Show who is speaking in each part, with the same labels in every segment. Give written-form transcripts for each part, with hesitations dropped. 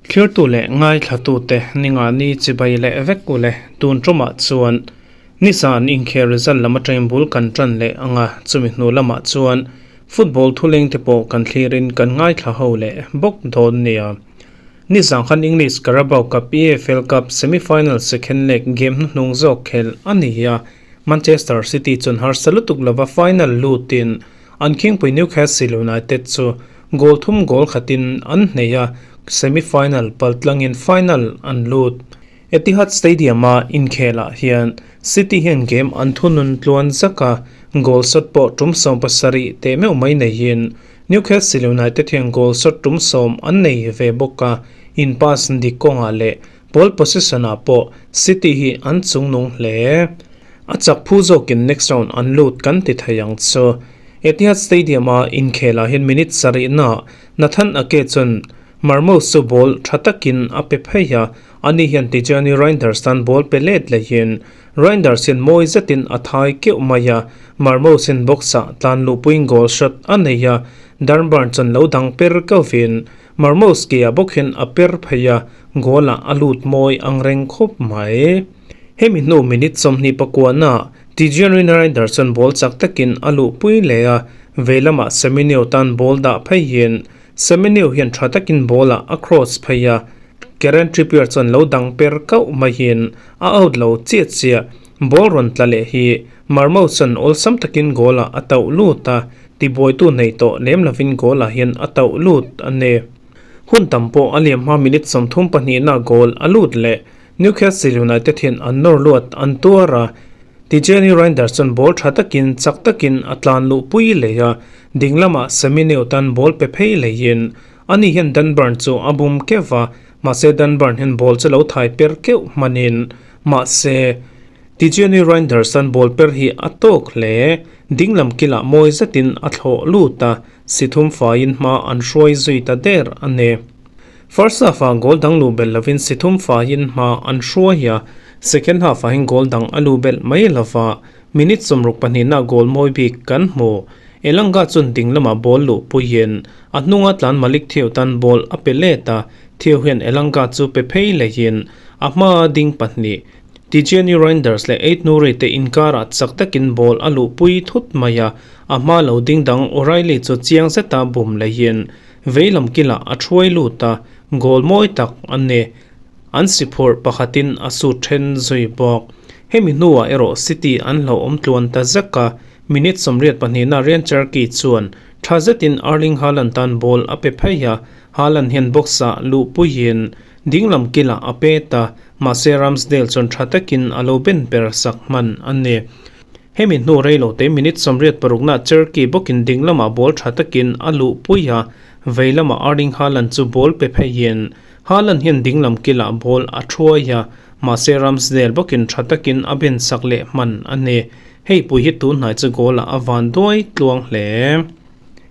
Speaker 1: Thlirtu leh ngaithlatute ningani chibai leh vek u le. Tun tumah chuan nizan inkhel result lam atangin bul kan tan leh ang a, chumi hnu lamah chuan football thulengte pawh kan thlirin kan ngaithla ho leh bawk dawn nia. Nizan khan English Carabao Cup EFL Cup semi-final second leg game hnuhnung zawk khelh a ni a, Manchester City chuan harsa lutuk lova final lutin an khingpui Newcastle United chu goal thum goal khatin an hnei a, semi-final paltlangin final an lut. Etihad Stadium-a inkhelah hian City hian game an thunun tluan zak a, goal shot pawh tum 70 teh meuh mai neihin Newcastle United hian goal shot tum 10 an nei ve bawk a, in pass dik kawngah leh ball possession-ah pawh City hi an chungnung hle. A chak phu zawkin next round an lut kan ti thei ang chu. Etihad Stadium-a inkhelah hian minute sarihnaah Nathan Ake chuan Marmoush chu ball tha takin a pe phei a, ani hian Tijjani Reijnders tan ball pe let lehin Reijnders hian mawi zetin a thai keuh mai a, Marmoush hian box-ah tlan luhpuiin goal shot a nei a, Darren Burn chuan lo dang per kauvin Marmoush ke-ah bawk hian a per phei a, goal-ah a lut mawi ang reng khawp mai. Hemi hnu minute 29 ah Tijjani Reijnders chuan ball chak takin a luhpui leh a, veilamah Semenyo tan ball dah pheiin Semenyo hian tha takin ball ah a cross phei a, Kieran Trippier chuan lo dang per kauh maiin a out lo chiah chiah. Ball rawn tla leh hi Marmoush chuan awlsam takin goal ah a tauh lut a, tibuaitu nei tawh lem lovin goal ah hian a tauh lut a ni. Hun tam pawh a liam hma minute 32 na goal a lut leh Newcastle United hian an nawr luat an tuar a, Tijjani Reijnders chuan ball tha takin chak takin a tlan luh pui leh a, ding lamah Semenyo tan ball pe phei leiin ani hian Dan Burn chu a bum keuh va, mahse Dan Burn hian ball chu lo thai per keuh hmanin mahse Tijjani Reijnders tan ball per hi a tawk hle. Ding lam kilah mawi zetin a thlawh lut a, si thum faiin hma an hruai zui ta der a ni. First half ah goal dang luh belh lovin si thum faiin hma an hruai a, second half ah hian goal dang a luh belh mai lova, minute 62 nah goal mawi bik kan hmu. Elanga chuan ding lamah ball luh puiin a hnunga tlan Malik Thiaw tan ball a pe let a, Thiaw hian Elanga chu pe phei lehin a hmaa ding pahnih Tijjani Reijnders leh Ait Nouri te inkarah chak takin ball a luh pui thut mai a, a hma lo ding dang O'Reilly chu chiang zeta bum lehin Veilam kilah a thuai lut a, goal mawi tak a ni. An si phurh pakhatin a sut then zui bawk. Hemi hnuah erawh City an hlauhawm tluan ta zek a, minute 82 na Ryan Cherki chuan tha zetin Erling Haaland tan ball a pe phei a, Haaland hian box-ah luhpuiin dinglam kilah a pet a, mahse Ramsdale chuan tha takin a lo ben per sak hman a ni. Hemi hnu reilote minute 86 na Cherki bawkin ding lamah ball tha takin a luh pui a, vei lamah Erling Haaland chu ball pe pheiin Haaland hian ding lam kilah ball a thuai a, mahse Ramsdale bawkin tha takin a ben sak leh hman a ni. Hei pui hi tun hnai chu goal ah a van duai tluang hle.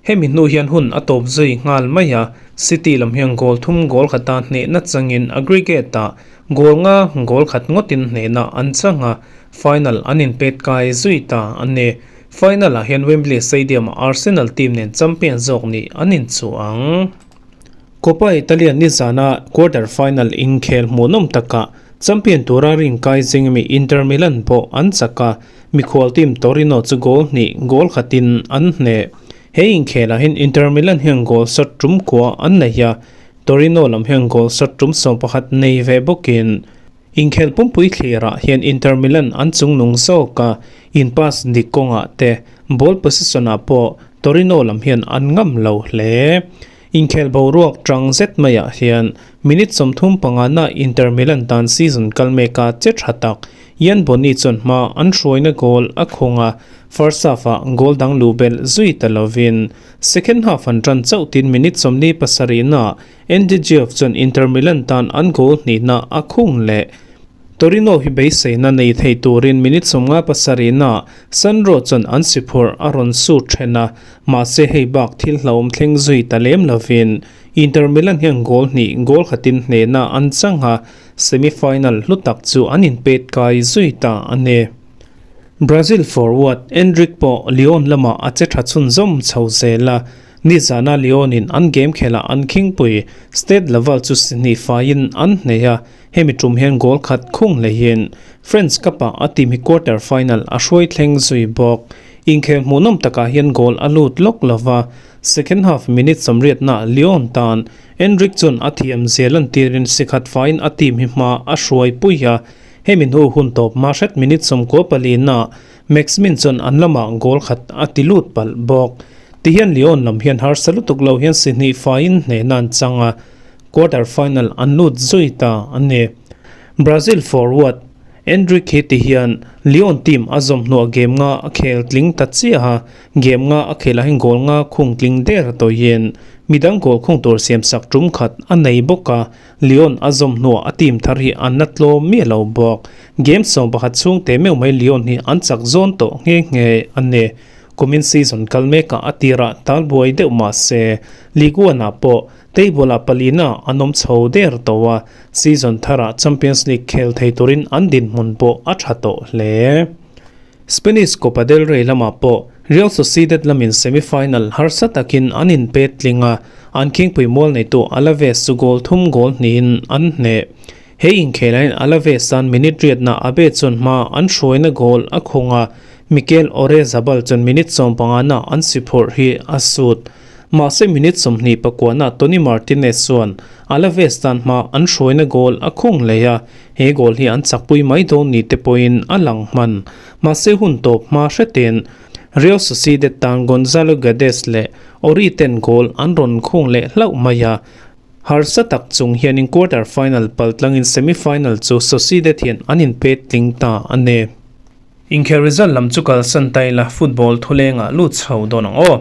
Speaker 1: Hemi hnu hian hun a tawp zui nghal mai a, City lam hian goal thum goal khata hnehna changin aggregate ah goal nga goal khat ngawtin hnehna an chang a, final an inpet kai zui ta a ni. Final ah hian Wembley Stadium ah Arsenal team nen champion zawk nih an inchuh ang. Coppa Italia nizana quarter final inkhel hmuhnawm takah champion tura rin kai zingmi Inter Milan pawh an chak a, mikhual team Torino chu goal hnih goal khatin an hneh. He inkhelah hian Inter Milan hian goal shot tum kua an nei a, Torino lam hian goal shot tum 11 nei ve bawkin inkhel pumpui thlirah hian Inter Milan an chungnung zawk a, in pass dik kawngah te ball possession ah pawh Torino lam hian an ngam lo hle. Inkhel boruak tang zet maiah hian minute 35 na Inter Milan tan season kal meka che tha tak Ian Boni chuan hma an hruaina goal a khung a, first half ah goal dang luh belh zui ta lovin second half an tan chauh tin minute 47 na Andy Diouf chuan Inter Milan tan an goal hnihna a khung leh. Torino hi beiseina nei thei turin minute 57 na Sandro chuan an si phurh a rawn sut then a, mahse hei bak thil hlauhawm thleng zui ta lem lovin Inter Milan hian goal hnih goal khatin hnehna an chang a, semi-final hlu tak chu an inpet kai zui ta a ni. Brazil forward Endrick pawh Lyon lamah a che tha chhunzawm chho zel a, nizana Lyon in an game khelhah an khingpui Stade Laval chu si hnih faiin an hneh a, hemi tum hian goal khat khung hleihin French Cup-ah a team hi quarter final a hruai thleng zui bawk. Inkhel hmuhnawm takah hian goal a lut lawk lova, second half minute sawmriatnaah Lyon tan Endrick chuan a thiam zia lantirin si khat faiin a team hi hma a hruai pui a, Hemi hnu hun tawp hma hret minute 14 ah Maximin chuan an lamah goal khat a ti lut palh bawk. Tihian Lyon lam hian harsa lutuk lo hian si hnih faiin hnehna an chang a, quarter final an lut zui ta a ni. Brazil forward Endrick hi tihian Lyon team a zawm hnuah game nga a khel tling ta chiah a, game nga a khelah hian goal nga khung tling der tawiin midang goal khung tur siamsak tum khat a nei bawk a. Lyon a zawm hnuah a team thar hi an la tlawm miah lo bawk. Game 11 chhung teh meuh mai Lyon hi an chak zawn tawh nghe nghe a ni. Kumin season kal mekah a tirah tal buai deuh mah se, Ligue 1 ah pawh table ah palina an awm chho der tawh a, season tharah Champions League khel thei turin an dinhmun pawh a tha tawh hle. Spanish Copa del Rey lamah pawh Real Sociedad lamin semi-final harsa takin an inpet tling a, an khingpui mual neitu Alaves chu goal thum goal hnihin an hneh. He inkhelahin Alaves tan minute riatna Abe chuan hma an hruaina goal a khung a, Mikel Oyarzabal chuan minute 15 na an si phurh hi a sut. Mahse minute 29 na Toni Martinez chuan Alaves tan hma an hruaina goal a khung leh a, He goal hi an chakpui mai dawn ni te pawhin a lang hman. Mahse hun tawp hma hretin Real Sociedad tan Gonzalo Guedes leh Ori ten goal an rawn khung leh hlauh mai a. Harsa tak chung hianin quarter final pal tlangin semi final chu Sociedad hian an inpet tling ta a ni. Inkhel result lam chu kalsan ta ila football thulengah lut chho dawn ang aw.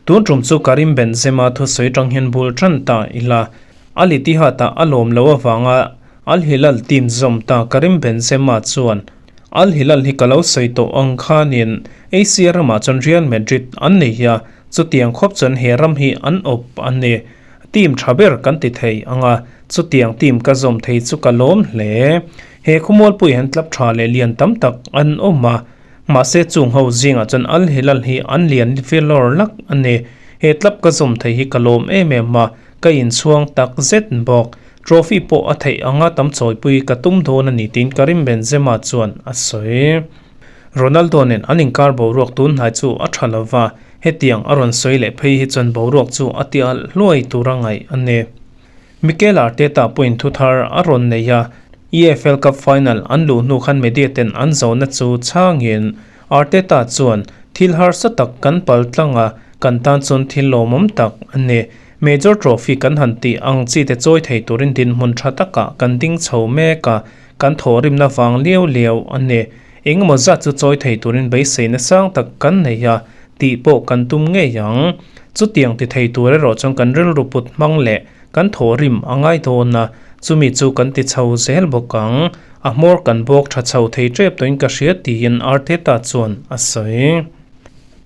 Speaker 1: Tun tum chu Karim Benzema thusawi tang hian bul tan ta ila. Al Ittihad ah a lawm lo avanga Al Hilal team zawm ta Karim Benzema chuan Al Hilal hi ka lo sawi tawh ang khanin Asia ramah chuan Real Madrid an nei a, chutiang khawp chuan he ram hi an awp a ni. Team tha ber kan ti thei ang a, chutiang team ka zawm thei chu ka lawm hle. He khawmualpui hian club tha leh lian tam tak an awm a, mahse chung ho zingah chuan Al Hilal hi an lian filawr lak a ni. He club ka zawm thei hi ka lawm em em a, Ka inchhuang tak zet bawk. Trophy pawh a theih anga tam chawipui ka tum dawn a ni tiin Karim Benzema chuan a sawi. Ronaldo nen an inkar boruak tun hnai chu a tha lova, hetiang a rawn sawi leh phei hi chuan boruak chu a ti alh hluai tura ngaih a ni. Mikel Arteta pawhin thu thar a rawn nei a, EFL Cup final an luh hnu khan media ten an zohna chu chhangin Arteta chuan thil harsa tak kan pal tlang a, kan tan chuan thil lawmawm tak a ni. Major Trophy kan han tih ang chi te chawi thei turin dinhmun tha takah kan ding chho mek a, kan thawhrimna vang liau liau a ni. Engemaw zat chu chawi thei turin beiseina sang tak kan nei a, tih pawh kan tum ngei ang. Chutiang ti thei tur erawh chuan kan rilru put hmang leh kan thawhrim a ngai dawn a, chumi chu kan ti chho zel bawk ang. A hmawr kan bawk tha chho thei tep tawhin ka hria tiin Arteta chuan a sawi.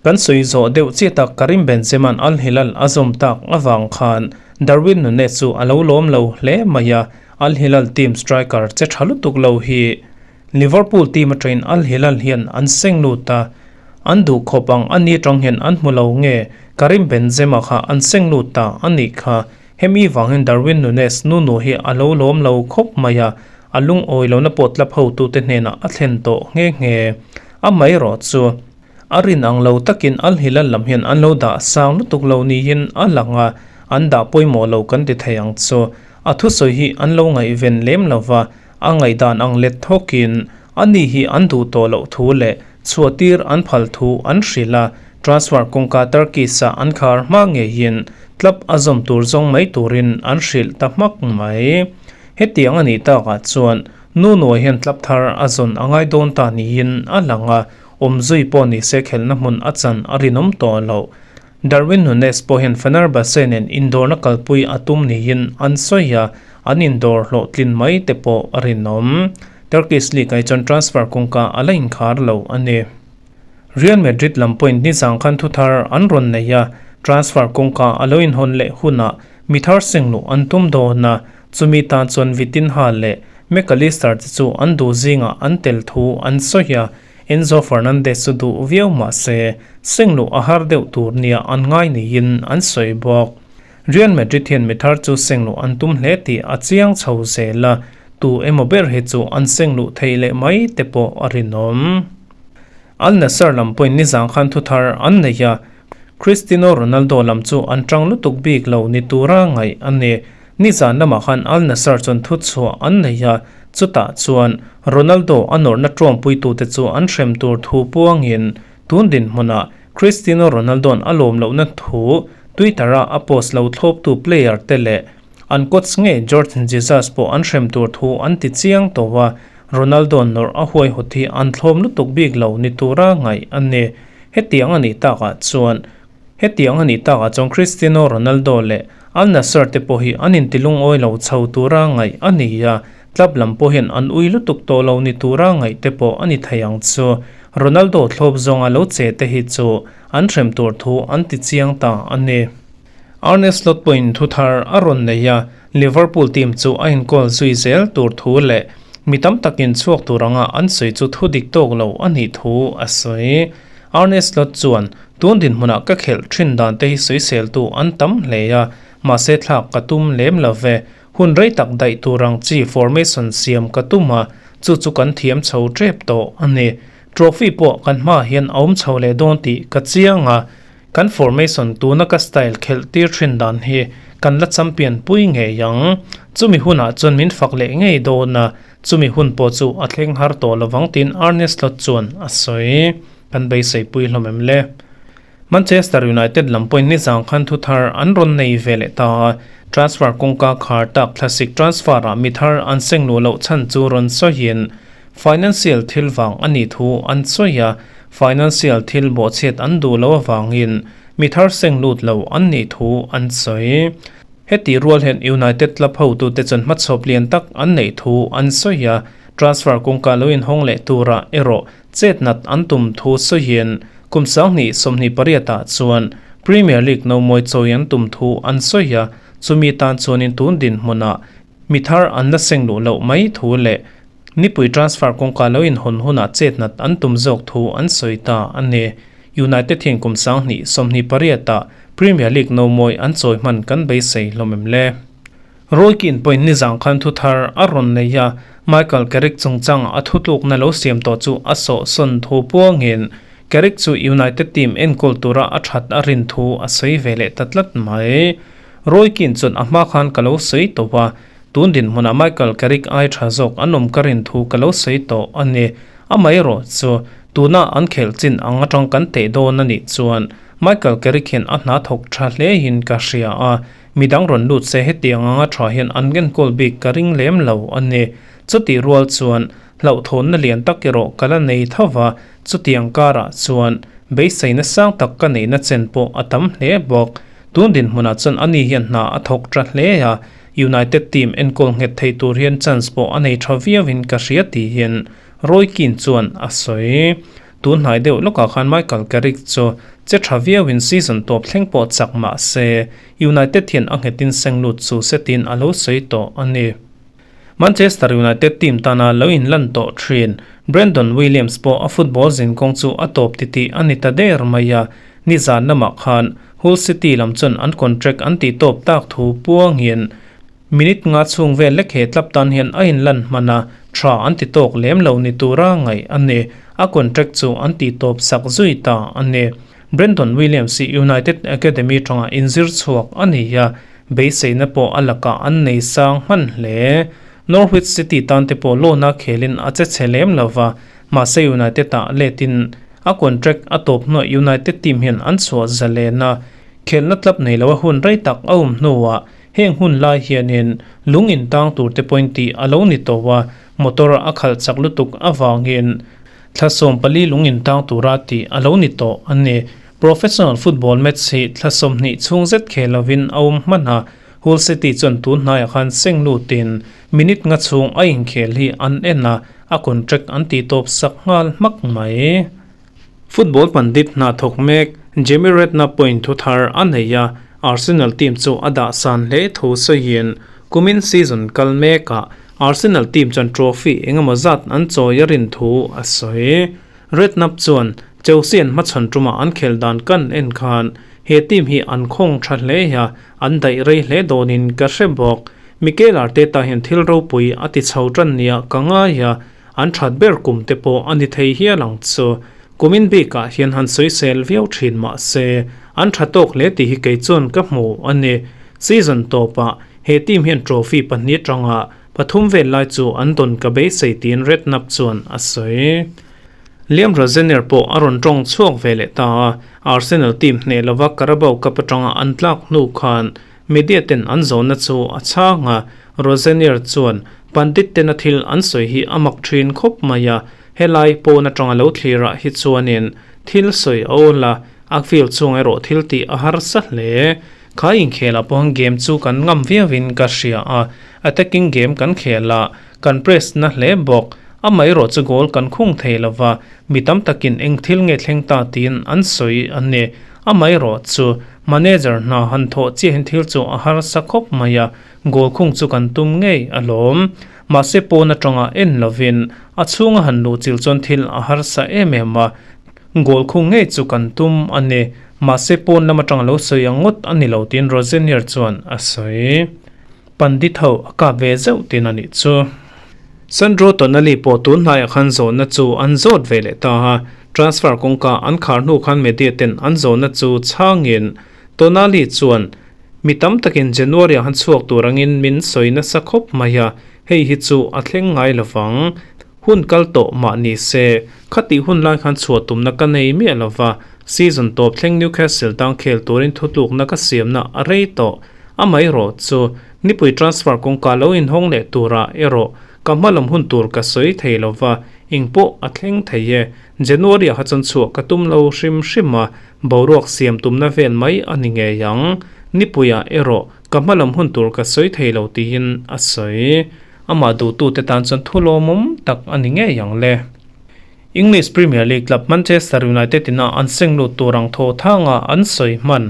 Speaker 1: Kan sawi zawh deuh chiah tak Karim Benzema'n Al Hilal a zawm tak avang khan Darwin Nunez chu a lo lawm lo hle mai a, Al Hilal team striker che tha lutuk lo hi Liverpool team atangin Al Hilal hian an seng lut a, an duh khawp ang a ni atang hian an hmu lo nge Karim Benzema kha an seng lut ta a nih kha. Hemi vangin Darwin Nunez nunu hi a lo lawm lo khawp mai a, a lungawi lohna pawh club hotute hnenah a thlen tawh nghe nghe. Amaherawh chu. A rin ang lo takin Al Hilal lam hian an lo dah sang lutuk lo niin a lang a, an dah pawimawh lo kan ti thei ang chu. A thusawi hi an lo ngaihven lem lo va, a ngaihdan ang let thawkin ani hi an duh tawh loh thu leh chhuahtir an phal thu an hrilh a, transfer kawngka Turkish-a an khar hma ngeiin club a zawm tur zawng mai turin an hrilh ta hmak mai. Hetiang a nih takah chuan Nunuai hian club thar a zawn a ngai dawn ta niin a lang a, Awmzui pawh ni se khelhna hmun a chan a rinawm tawh loh. Darwin Nunez pawh hian Fenerbahce nen indawrna kalpui a tum niin an sawi a, an indawr hlawhtlin mai te pawh a rinawm. Turkish League ah chuan transfer kawngka a la inkhar lo a ni. Real Madrid lam pawhin nizang khan thuthar an rawn nei a, transfer kawngka a lo inhawn leh hunah mi thar sengluh an tum dawn a, chumi tan chuan Vitinha leh McAllister te chu an duh zingah an tel thu an sawi a. Enzo Fernandez chu duh viau mah se, sengluh a har deuh tur nia an ngai niin an sawi bawk. Real Madrid hian mi thar chu sengluh an tum hle tih a chiang chho zel a, tu emaw ber hi chu an sengluh theih leh mai te pawh a rinawm. Al Nassr lam pawhin nizang khan thu thar an nei a, Cristiano Ronaldo lam chu an tang lutuk bik lo ni tura ngaih a ni. Nizan lamah khan Al Nassr chuan thu chhuah an nei a, chutah chuan Ronaldo a nawrhna ṭawmpuitute chu an hrem tur thu puangin tun dinhmunah Cristiano Ronaldo'n a lawm lohna thu Twitter-a a post lo thlawptu player te leh An coach ngei Jorge Jesus pawh an hrem tur thu an ti chiang tawh a, Ronaldo nawrh a huaihawt hi an thlawm lutuk bik lo ni tura ngaih a ni. Hetiang a nih takah chuan Hetiang a nih takah chuan Cristiano Ronaldo leh Al Nassr te pawh hi an intilungawi lo chho tura ngaih a ni a, club lam pawh hian an ui lutuk tawh lo ni tura ngaih te pawh a ni thei ang chu. Ronaldo thlawp zawnga lo che te hi chu an hrem tur thu an ti chiang ta a ni. Arne Slot pawhin thu thar a rawn nei a, Liverpool team chu a inkawl zui zel tur thu leh mi tam takin chhuak tur anga an sawi chu thu dik tawk lo a nih thu a sawi. Arne Slot chuan, Tun dinhmunah ka khelh thin dan te hi sawiseltu an tam hle a, mahse thlak ka tum lem lo ve. Hun rei tak daih tur ang chi formation siam ka tum a, chu chu kan thiam chho tep tawh a ni. Trophy pawh kan hmaah hian a awm chho leh dawn tih ka chiang a, Kan formation tuna ka style khelh tir thin dan hi kan la champion pui ngei ang. Chumi hunah chuan min fak leh ngei dawn a, chumi hun pawh chu a thleng har tawh lovang tiin Arne Slot chuan a sawi. Kan beisei pui hlawm em le? Manchester United lam pawhin nizang khan thu thar an rawn nei ve leh ta a, transfer kawngka khar tak thlasik transfer ah mi thar an seng luh loh chhan chu rawn sawiin financial thil vang a nih thu an sawi a, Financial thil bawhchhiat an duh loh avangin mi thar seng lut lo an nih thu an sawi. Heti rual hian United club hotute chuan hmachhawp lian tak an neih thu an sawi a, transfer kawngka lo inhawng leh turah erawh chet nat an tum thu sawiin kum 2028 ah chuan Premier League nomawi chawi an tum thu an sawi a, chumi tan chuanin tun dinhmunah mi thar an la seng luh loh mai thu leh Nipui transfer kawngka lo inhawn hunah chet nat an tum zawk thu an sawi ta a ni. United hian kum 2028 ah Premier League nomawi an chawi hman kan beisei hlawm em le? Roy Keane pawhin nizang khan thu thar a rawn nei a, Michael Carrick chungchang a thutlukna lo siam tawh chu a sawhsawn thu puangin Carrick chu United team enkawl tura a that a rin thu a sawi ve leh ta tlat mai. Roy Keane chuan a hma khan ka lo sawi tawh a, Tun dinhmunah Michael Carrick ai tha zawk an awm ka rin thu ka lo sawi tawh a ni. Amaherawh chu, tuna an khelh chin ang atang kan teh dawn a nih chuan Michael Carrick hian a hna thawk tha hlein ka hria a, midang rawn lut se hetiang anga tha hian an enkawl bik ka ring lem lo a ni. Chutih rual chuan hlauhthawnna lian tak erawh ka la nei tho va, chutiang karah chuan beiseina sang tak ka neihna chen pawh a tam hle bawk. Tun dinhmunah chuan ani hian hna a thawk tha hle a, United team enkawl nghet thei tur hian chance pawh a nei tha viauin ka hria tiin Roy Keane chuan a sawi. Tun hnai deuh lawkah khan Michael Carrick chu che tha viauin season tawp thleng pawh chak mah se United hian a nghetin seng lut chu se tiin a lo sawi tawh a ni. Manchester United team tana lo inlan tawh thin Brandon Williams pawh a football zinkawng chu a tawp titih a ni ta der mai a, nizan lamah khan Hull City lam chuan an contract an tih tawp tak thu puangin minute nga chhung vel lek he club tan hian a inlan hman a, tha an ti tawk lem lo ni tura ngaih a ni. A contract chu an tih tawp sak zui ta a ni. Brandon Williams hi United Academy tanga inzir chhuak a ni a, beiseina pawh a lakah an nei sang hman hle. Norwich City tan te pawh loan a khelin a che chhe lem lo va, Mahse United ah letin a contract a tawp hnuah United team hian an chhuah zalen a, khelhna club nei lo a hun rei tak a awm hnuah heng hun lai hianin lung intang tur te pawhin tih a lo ni tawh a, motor a khalh chak lutuk avangin thla 14 lung intang tura tih a lo ni tawh a ni. Professional football match hi thla 20 chhung zet khel lovin a awm hman a, Hull City chuan tun hnaiah khan seng lutin minute nga chhung a inkhel hi an en a, A contract an tih tawp sak nghal hmak mai. Football pandit hna thawk mek Jamie Redknapp pawhin thu thar a nei a, Arsenal team chu a dah san hle thu sawiin kumin season kal mekah Arsenal team chuan trophy engemaw zat an chawi a rin thu a sawi. Redknapp chuan Chelsea an hmachhawn ṭuma an khel dan kan en khan he team hi an khawng ṭha hle a, an daih rei hle dawnin ka hre bawk. Mikel Arteta hian thil ropui a ti chho ṭan nia ka ngai a, an ṭhat ber kum te pawh a ni thei hial ang chu. Kumin bikah hian han sawisel viau ṭhin mah se, an ṭha tawk hle tih hi kei chuan ka hmu a ni. Season tawpah he team hian trophy pahnih aṭanga pathum vel lai chu an dawn ka beisei tiin Redknapp chuan a sawi. Liam Rosenior pawh a rawn tawng chhuak ve leh ta a, Arsenal team hneh lova Carabao Cup atanga an tlak hnu khan media ten an zawhna chu a chhang a, Rosenior chuan Pandit tena thil an sawi hi a mak thin khawp mai a, helai pawn atanga lo thlir ah hi chuanin thil sawi a awl a, a field chhung erawh thil tih a harsa hle. Kha inkhel ah pawh game chu kan ngam viauin ka hria a, attacking game kan khel a, Kan press na hle bawk. Amaherawh chu goal kan khung thei lo va, mi tam takin eng thil nge thleng ta tiin an sawi a ni. Amaherawh chu manager hna han thawh chiahin thil chu a harsa khawp mai a, goal khung chu kan tum ngei alawm. Mahse pawn atanga en lovin a chhunga han luh chil chuan thil a harsa em em a, goal khung ngei chu kan tum a ni. Mahse pawn lam atanga lo sawi ang ngawt a ni lo tiin Rosenior chuan a sawi. Pandit ho a kap ve zeuh tin a nih chu. Sandro Tonali pawh tun hnaiah khan zawhna chu an zawt ve leh ta a, transfer kawngka an khar hnu khan media ten an zawhna chu chhangin Tonali chuan mi tam takin January ah han chhuak tur angin min sawi nasa khawp mai a, hei hi chu a thleng ngai lovang. Hun kal tawh mah ni se, khatih hun lai khan chhuah tumna ka nei miah lova, season tawp thleng Newcastle tang khel turin thutlukna ka siamna a rei tawh. Amaherawh chu, nipui transfer kawngka lo inhawng leh turah erawh ka hmalam hun tur ka sawi thei lo va, eng pawh a thleng thei e. January-ah kha chuan chhuah ka tum lo hrim hrim a, boruak siam tumna vel mai a ni ngei ang. Nipuiah erawh ka hmalam hun tur ka sawi thei lo tiin a sawi. Amah duhtute tan chuan thu lawmawm tak a ni ngei ang le. English Premier League club Manchester United ina an seng lut tur ang thaw thanga an sawi hman.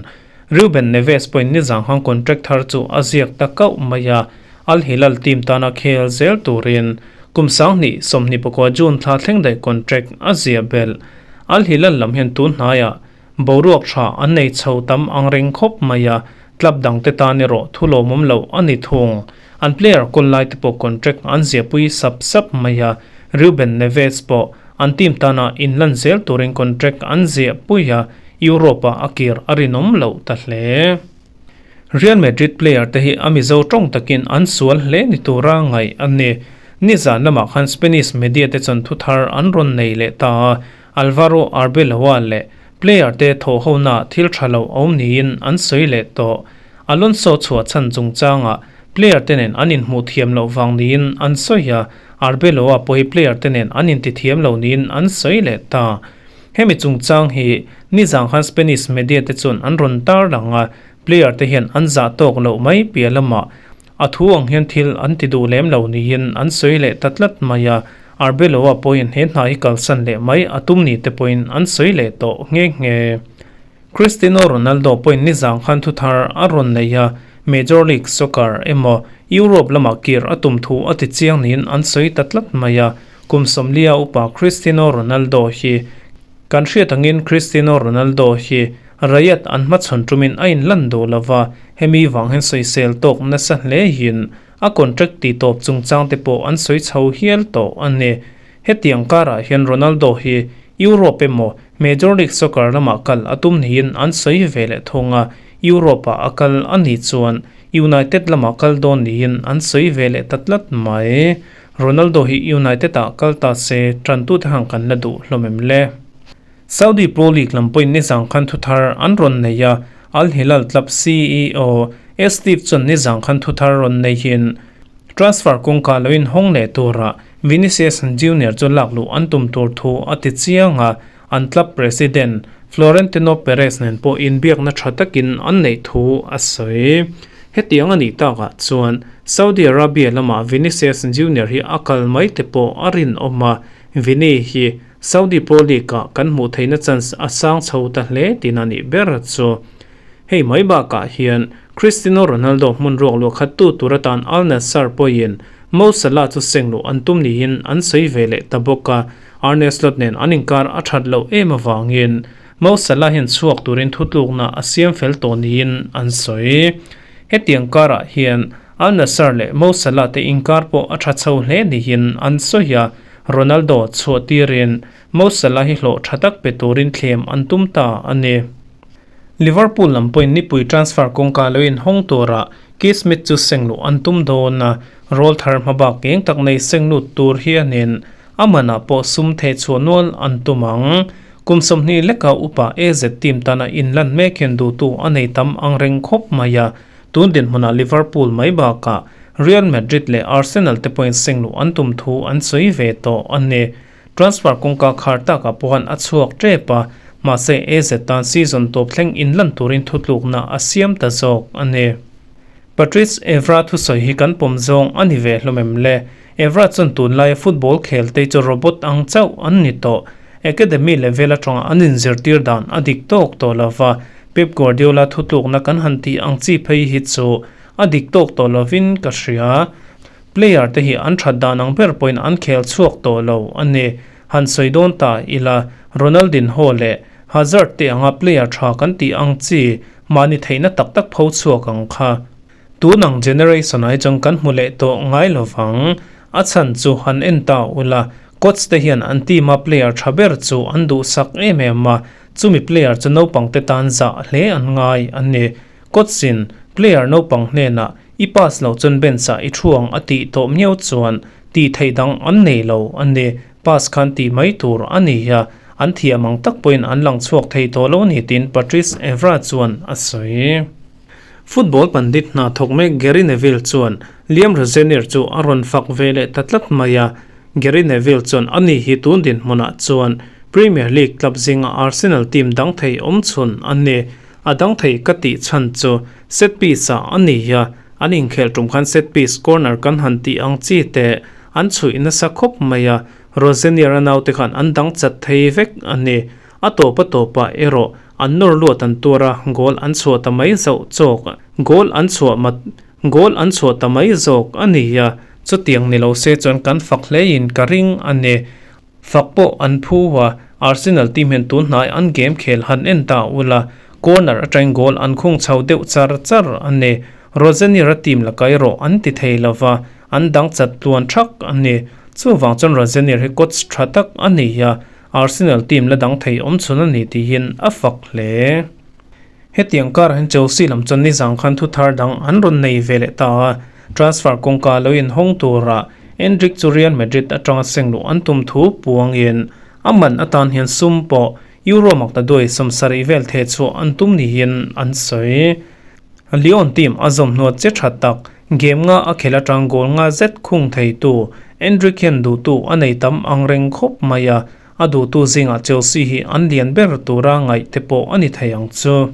Speaker 1: Ruben Neves pawhin nizang hang contract thar chu a ziak ta kauh mai a, Al Hilal team tana khel zel turin kum 2024 June thla thleng daih contract a ziah belh. Al Hilal lam hian tun hnaiah boruak tha an nei chho tam ang reng khawp mai a, club dangte tan erawh thu lawmawm loh a ni thung. An player kawl lai te pawh contract an ziahpui sap sap mai a, Ruben Neves pawh an team tana inlan zel turin contract an ziahpui a, Europe-ah a kir a rinawm loh ta hle. Real Madrid player te hi a Mizo tawng takin an sual hle ni tura ngaih a ni. Nizan lamah khan Spanish media te chuan thu thar an rawn nei leh ta a, Alvaro Arbeloa leh player te thawhhona thil tha lo awm niin an sawi leh tawh. Alonso chhuah chhan chungchangah player te nen an inhmuh thiam loh vang niin an sawi a, Arbeloa pawh hi player te nen an intithiam lo niin an sawi leh ta. Hemi chungchang hi nizang khan Spanish media te chuan an rawn tar lang a, player te hian an zah tawk loh mai piah lamah a thu ang hian thil an ti duh lem lo niin an sawi leh ta tlat mai a, Arbeloa pawhin he hna hi kalsan leh mai a tum ni te pawhin an sawi leh tawh nghe nghe. Cristiano Ronaldo pawhin nizang khan thu thar a rawn nei a, Major League Soccer emaw Europe lamah kir a tum thu a ti chiang niin an sawi ta tlat mai a, Kum sawmlia upa Cristiano Ronaldo hi kan hriat angin Cristiano Ronaldo hi Riyadh an hmachhawn tumin a inlan duh lo va, hemi vang hian sawisel tawk nasa hle hin a contract tih tawp chungchang te pawh an sawi chho hial tawh a ni. Hetiang karah hian Ronaldo hi Europe emaw Major League Soccer lamah kal a tum niin an sawi ve leh thung a, Europe-ah a kal a nih chuan United lamah kal dawn niin an sawi ve leh ta tlat mai. Ronaldo hi United ah kal ta se tantute han kan la duh hlawm em le? Saudi Pro League lam pawhin nizang khan thuthar an rawn nei a, Al Hilal club CEO Steve chuan nizang khan thuthar rawn neihin transfer kawngka lo inhawng leh tura Vinicius Junior chu lak luh an tum tur thu a ti chiang a, an club president Florentino Perez nen pawh inbiakna tha takin an neih thu a sawi. Hetiang a nih takah chuan Saudi Arabia lamah Vinicius Junior hi a kal mai te pawh a rinawm a, Vini hi Saudi Pro League-ah kan hmuh theihna chance a sang chho ta hle tin a nih ber chu. Hei mai bakah hian Cristiano Ronaldo hmun ruak luah khattu tur atan Al Nassr pawhin Mo Salah chu seng luh an tum niin an sawi ve leh ta bawk a. Arne Slot nen an inkar a that loh em avangin Mo Salah hian chhuak turin thutlukna a siam fel tawh niin an sawi. Hetiang karah hian Al Nassr leh Mo Salah te inkar pawh a tha chho hle niin an sawi a, Ronaldo chhuah tirin Mo Salah hi hlawh tha tak pe turin thlem an tum ta a ni. Liverpool lam pawhin nipui transfer kawngka lo inhawng turah Keith Smith chu seng luh an tum dawn a, rawl thar hmabak eng tak nei seng lut tur hianin a manah pawh sum theh chhuah nual an tum ang. Kum 20 leka upa AZ team tana inlan mek hian duhtu a nei tam ang reng khawp mai a, tun dinhmunah Liverpool mai bakah Real Madrid leh Arsenal te pawhin seng luh an tum thu an sawi ve tawh a ni. Transfer kawngka khar takah pawhan a chhuak tep a, mahse AZ tan season tawp thleng inlan turin thutlukna a siam ta zawk a ni. Patrice Evra thusawi hi kan pawm zawng a ni ve hlawm em le? Evra chuan tunlaia football khel te chu robot ang chauh an ni tawh. Academy level atanga an inzirtir dan a dik tawk tawh lova, Pep Guardiola thutlukna kan han tih ang chi phei hi chu a dik tawk tawh lovin ka hria. Player te hi an that dan ang ber pawhin an khel chhuak tawh lo a ni. Han sawi dawn ta ila, Ronaldinho leh Hazard te anga player tha kan tih ang chi mahni theihna tak tak pho chhuak ang kha. Tun ang generation ah hi chuan kan hmu leh tawh ngai lo vang. A chhan chu han en ta ula, coach te hian an team a player tha ber chu an duhsak em em a, chumi player chu naupang te tan zah hle an ngai a ni. Coach in player naupang hnenah I pass loh chuan bench ah i thu ang a tih tawh miau chuan tih theih dang an nei lo a ni. Pass khan tih mai tur a ni a, an thiam ang tak pawhin an lang chhuak thei tawh lo a ni tiin Patrice Evra chuan a sawi. Football pandit hna thawk mek Gary Neville chuan Liam Rosenior chu a rawn fak ve leh ta tlat mai a. Gary Neville chuan a ni hi tun dinhmunah chuan Premier League club zinga Arsenal team dang thei awmchhun a ni. A dang thei ka tih chhan chu set piece ah a ni a, an inkhelh tum khan set piece corner kan han tih ang chi te an chhuih nasa khawp mai a, Rosenior a naute khan an dang chat thei vek a ni. A tawp a tawpah erawh an nawr luat an tuar a, goal an chhuah ta mai zauh chawk goal an chhuah mat goal an chhuah ta mai zawk a ni a, chutiang ni lo se chuan kan fak hleiin ka ring a ni. Fak pawh an phu a, Arsenal team hian tun hnai an game khel han en ta ula, corner atangin goal an khung chho deuh char char a ni. Rosenior-a team la kai rawh an ti thei lova, an dang chat tluan thak a ni. Chuvang chuan Rosenior hi coach tha tak a ni a, Arsenal team la dang thei awm chhun a ni tiin a fak hle. Hetiang karah hian Chelsea lam chuan nizang khan thu thar dang an rawn nei ve leh ta a, transfer kawngka lo inhawng tura Endrick chu Real Madrid atanga seng luh an tum thu puangin a man atan hian sum pawh Euro makta duai 70 vel theh chhuah an tum niin an sawi. Lyon team a zawm hnuah che tha tak game nga a khel atang goal nga zet khung theitu Endrick hian duhtu a nei tam ang reng khawp mai a, A duhtu zingah Chelsea hi an lian ber tura ngaih te pawh a ni thei ang chu.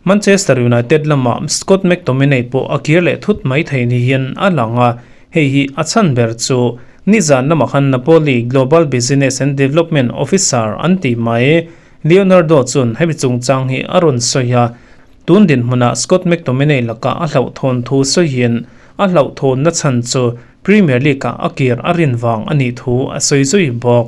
Speaker 1: Manchester United lamah Scott McTominay pawh a kir leh thut mai thei niin a lang a, hei hi a chhan ber chu nizan lamah khan Napoli Global Business and Development Officer an tih mai Leonardo chuan hemi chungchang hi a rawn sawi a, tun dinhmunah Scott McTominay lakah a hlauhthawn thu sawiin a hlauhthawnna chhan chu Premier League-ah a kir a rin vang a nih thu a sawi zui bawk.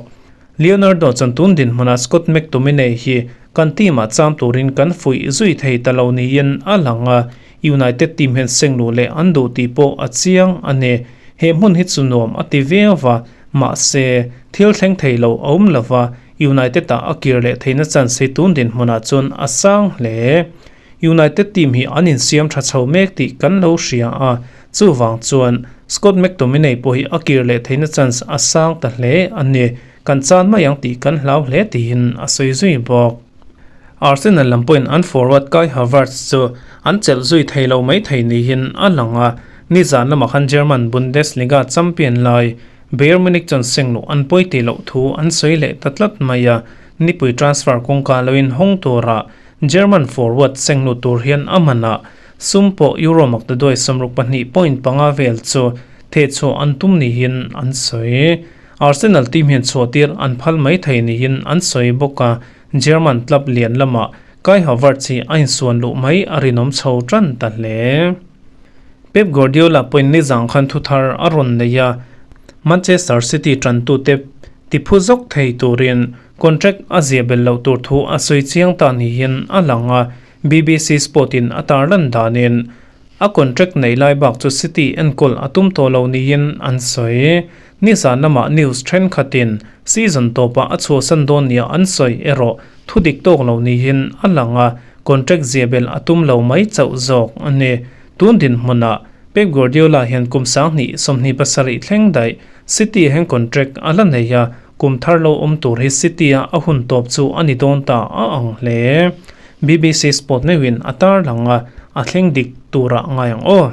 Speaker 1: Leonardo chuan tun dinhmunah Scott McTominay hi kan team-ah cham turin kan fuih zui thei ta lo niin a lang a, United team hian seng luh leh an duh tih pawh a chiang a ni. He hmun hi chu nuam a ti viau va, mahse, thil thleng thei lo a awm lo va, United-ah a kir leh theihna chance hi tun dinhmunah chuan a sang hle. United team hi an insiam tha chho mek tih kan lo hria a, chuvang chuan Scott McTominay pawh hi a kir leh theihna chance a sang ta hle a ni, kan chan mai ang tih kan hlau hle tiin a sawi zui bawk. Arsenal lam pawhin an forward Kai Havertz chu an chelh zui thei lo mai thei niin a lang a, nizan lamah khan German Bundesliga champion lai Bayern Munich chuan seng luh an pawi tih loh thu an sawi leh ta tlat mai a, nipui transfer kawngka lo inhawng tura German forward sengnu tur hian a manah sum pawh Euro maktaduai 62.5 vel chu thehchhuah an tum niin an sawi. Arsenal team hian chhuahtir an phal mai thei niin an sawi bawk a, German club lian lamah Kai Havertz hi a insuan luh mai a rinawm chho tan ta hle. Pep Guardiola pawhin nizang khan thuthar a rawn nei a, Manchester City tantute. Tiphu zawk thei turin contract a ziah belh loh tur thu a sawi chiang ta niin a lang a, BBC Sport in a tarlan danin a contract neih lai bak chu City enkawl a tum tawh lo niin an sawi. Nizan lamah news thenkhatin season tawpah a chhuahsan dawn nia an sawi erawh thu dik tawk lo niin a lang a, contract ziah belh a tum lo mai chauh zawk a ni. Tun dinhmunah Pep Guardiola hian kum 2027 thleng daih City hian contract a la nei a, kum thar lo awm tur hi City-a a hun tawp chu a ni dawn ta a ang hle. BBC Sport meuhin a tarlang a, a thleng dik turah ngai ang aw.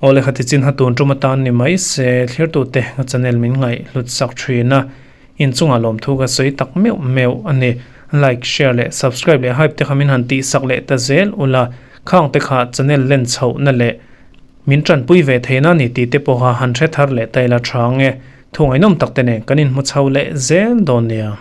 Speaker 1: Aw le khati chin ha tun tum atan ni mai se, thlirtute ka channel min ngaih hlut sak thin a, inchungah lawmthu ka sawi tak meuh meuh a ni. Like, share leh subscribe leh hype te kha min han tih sak leh ta zel ula, khang te kha channel len chhohna leh Min tanpui ve theihna ni tih te pawha han hre thar leh ta ila tha nge? Thu ngaihnawm tak te nen kan inhmu chho leh zel dawn nia.